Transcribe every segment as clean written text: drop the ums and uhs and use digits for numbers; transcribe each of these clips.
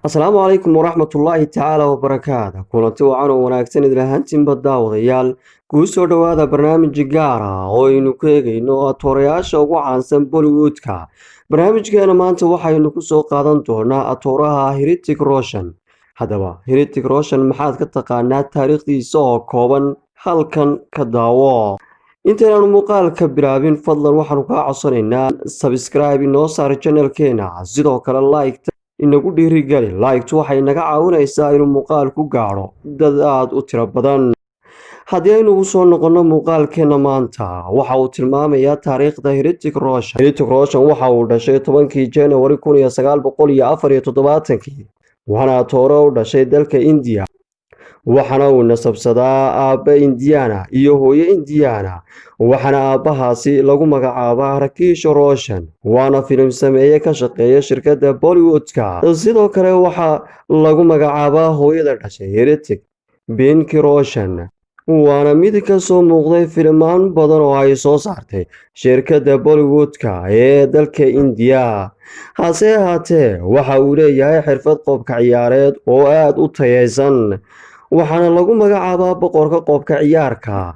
Asalaamu calaykum waraxmatullaahi tacaala wabarakaatu. Kulanti wacan oo wanaagsan idin ahaantiinba, daawadayaal. Kuu soo dhowaada barnaamij gaar ah oo aynu ku eegayno atoorayaasha ugu caansan Bollywoodka. Barnaamijkeena maanta waxaynu ku soo qaadan doonaa atooraha Hrithik Roshan. Haddaba, Hrithik Roshan maxaad ka taqaanaa? Taariikhdiisa oo kooban halkan ka daawo. Intaynaanu muuqaalka bilaabin, fadlan waxaanu kaa codsanaynaa subscribe inoo saar channelkeena, sidoo kale like inagu dhiirigeli. Like-tu waxay naga caawinaysaa inuu muuqaal ku gaadho dad aada u tiro badan. Haddii aynu ugu soo noqonno muuqaalkeena maanta, waxa uu tilmaamayaa taariikhda Hrithik Roshan. Hrithik Roshan waxa uu dhashay 10-kii January 1974-kii, waxaana atoore u dhashay dalka Indiya, waxaana uu nasabsadaa aabbe Indiana iyo hooyo Indiana, waxaana aabbahaasi lagu magacaabaa Rakesh Roshan, waana filim sameeye ka shaqeeya shirkadda Bollywoodka. Sidoo kale waxaa lagu magacaabaa hooyada dhashay Hrithik Pinky Roshan, waana mid ka soo muuqday filimaan badan oo ay soo saartay shirkadda Bollywoodka ee dalka Indiya. Hase ahaatee, waxa uu leeyahay xirfad qoobka ciyaareed oo aada u tayeysan, waxaana lagu magacaabaa boqorka qoobka ciyaarka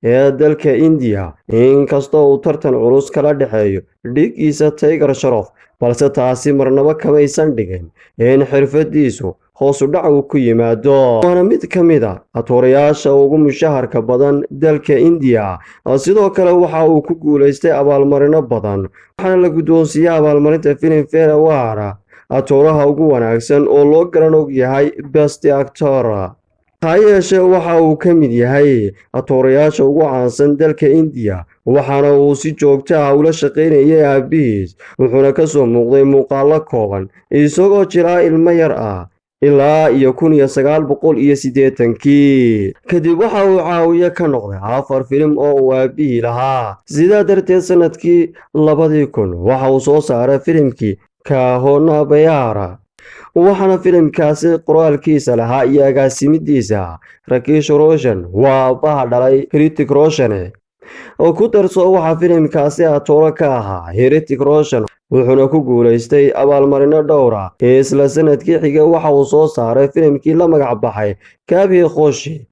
ee dalka Indiya. Inkastoo uu tartan culus kala dhexeeyo dhiiggiisa Tiger Shroff, balse taasi marnabo kamaysan dhigin in xirfadiisu hoosu dhac uu ku yimaado. Waana mid ka mid a atoorayaasha ugu mushaharka badan dalka Indiya. Sidoo kale waxa uu ku guulaystay abaalmarino badan, waxaana la guddoonsiiyey abaalmarinta Filmfare Award atooraha ugu wanaagsan oo loo garan og yahay Best Actor. Ha yeeshee, waxa uu ka mid yahay atoorayaasha ugu caansan dalka Indiya, waxaana uu si joogto ah ula shaqaynayay aabihiis, wuxuuna ka soo muuqday muuqaallo kooban isagoo jiraa ilmo yar ah ilaa iyo 1980-kii. Kadib waxa uu caawiye ka noqday afar filim oo uu aabihii lahaa. Sidaa darteed, sanadkii 2000 waxa uu soo saaray filimkii Kaho Naa Pyaar, waxaana filimkaasi qoraalkiisa lahaa iyo agaasimidiisa Rakesh Roshan, waa aabbaha dhalay Hrithik Roshan. Oo ku darso, waxaa filimkaasi atooro ka ahaa Hrithik Roshan, wuxuuna ku guulaystay abaalmarino dhowra. Isla sanadkii xigay waxa uu soo saaray filimkii la magac baxay Kabhi Khushi,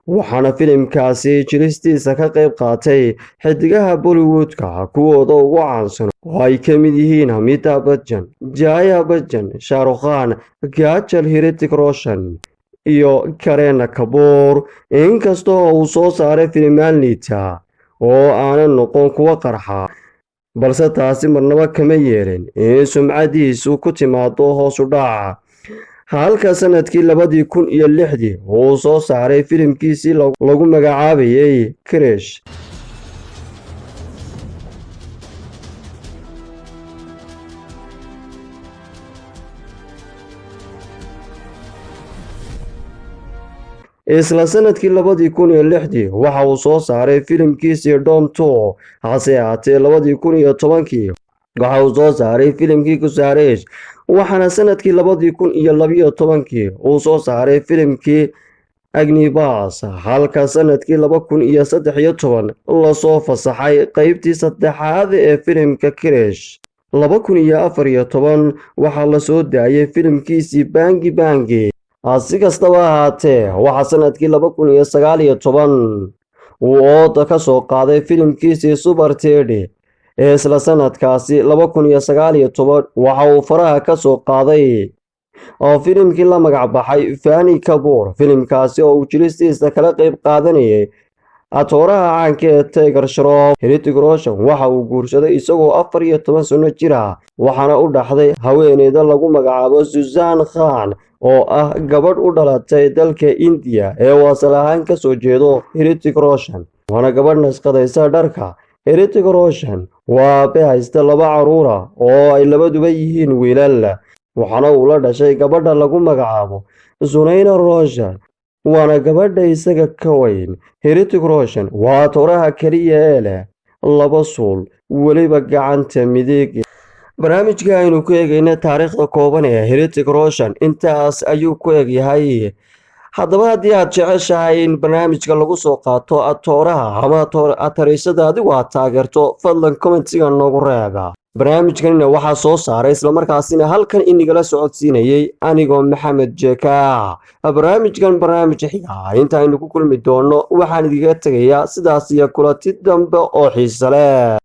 waxaana filimkaasi jilistiisa ka qayb qaatay xidigaha Bollywoodka kuwooda ugu caansan oo ay ka mid yihiin Amitabh Bachchan, Jaya Bachchan, Shah Rukh Khan, Kajol, Hrithik Roshan iyo Kareena Kapoor. Inkasta oo uu soo saaray filimaan liita oo aanan noqon kuwo qarxa, balse taasi marnaba kama yeelin in sumcadiisu ku timaado hoos u dhaca, halka sanadkii 2006-dii uu soo saaray filimkiisii lagu magacaabayay Krrish. Isla sanadkii 2006-dii waxa uu soo saaray filimkiisii Don 2. Hase ahaatee, 2010-kii waxa uu soo saaray filimkii Guzaarish, waxaana sanadkii 2012-kii uu soo saaray filimkii Agneepath, halka sanadkii 2013 lasoo fasaxay qeybtii saddexaad ee filimka Krrish. 2014 waxaa lasoo daayay filimkiisii Bang Bang. Si kastaba ahaatee, waxaa sanadkii 2019 uu ooda ka soo qaaday filimkiisii Super 30. Ee isla sanadkaasi 2019 waxa uu faraha ka soo qaaday oo filimkii la magac baxay Vaani Kapoor, filimkaasi oo uu jilistiisa kala qayb qaadanayay atooraha caanka ee Tiger Shroff. Hrithik Roshan waxa uu guursaday isagoo 14 sano jir ah, waxaana u dhaxday haweeneyda lagu magacaabo Sussanne Khan, oo ah gabadh u dhalatay dalka Indiya ee uu asal ahaan kasoo jeedo Hrithik Roshan, waana gabadh nashqadaysa dharka. Hrithik Roshan waa aabe haysta laba caruura oo ay labaduba yihiin wiilal, waxaana uu la dhashay gabadha lagu magacaabo Sunaina Roshan, waana gabadha isaga ka weyn. Hrithik Roshan waa atooraha keliya ee leh laba suul, weliba gacanta midig. Barnaamijka aynu ku eegayna taariikhda kooban ee Hrithik Roshan intaas ayuu ku egyahay. Haddaba, haddii aad jeceshahay in barnaamijka lagu soo qaato atooraha ama atariisada adigu aad taageerto, fadlan commentiga noogu reeba. Barnaamijkanina waxaa soo saaray islamarkaasina halkan inigala socodsiinayey anigoo Maxamed Jeeka. Barnaamijkan barnaamij xiga intaaynu ku kulmi doono, waxaan idiga tegayaa sidaas iyo kulanti dambe oo xiise leh.